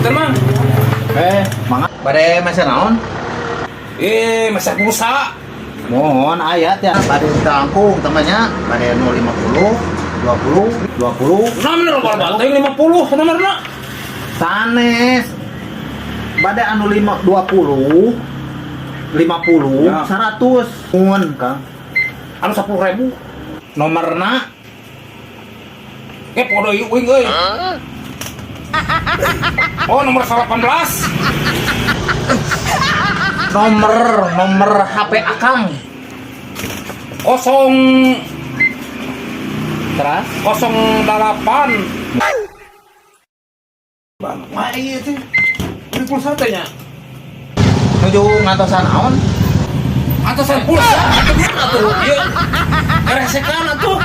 Punten, Mang. Eh, mangga. Bade meser naon? Eh, meser pulsa. Mohon aya ya. Bade langkung temannya. Bade nu 50, 20, 20. Nah, bener kalau teuing 50 nomorna. Sanes. Bade anu 5 20, 50, Ya. 100. Mun, Kang. Anu 10.000. Nomorna? Eh, podo ieu uing euy. Oh, nomor 18. Nomor nomor HP Akang. Kosong. Terus? 08. Bang, mah iya teh. Beli pulsa teh nya. Nuju ngantosan naon? Antosan pulsa atuh atuh ieu. Geresekan atuh.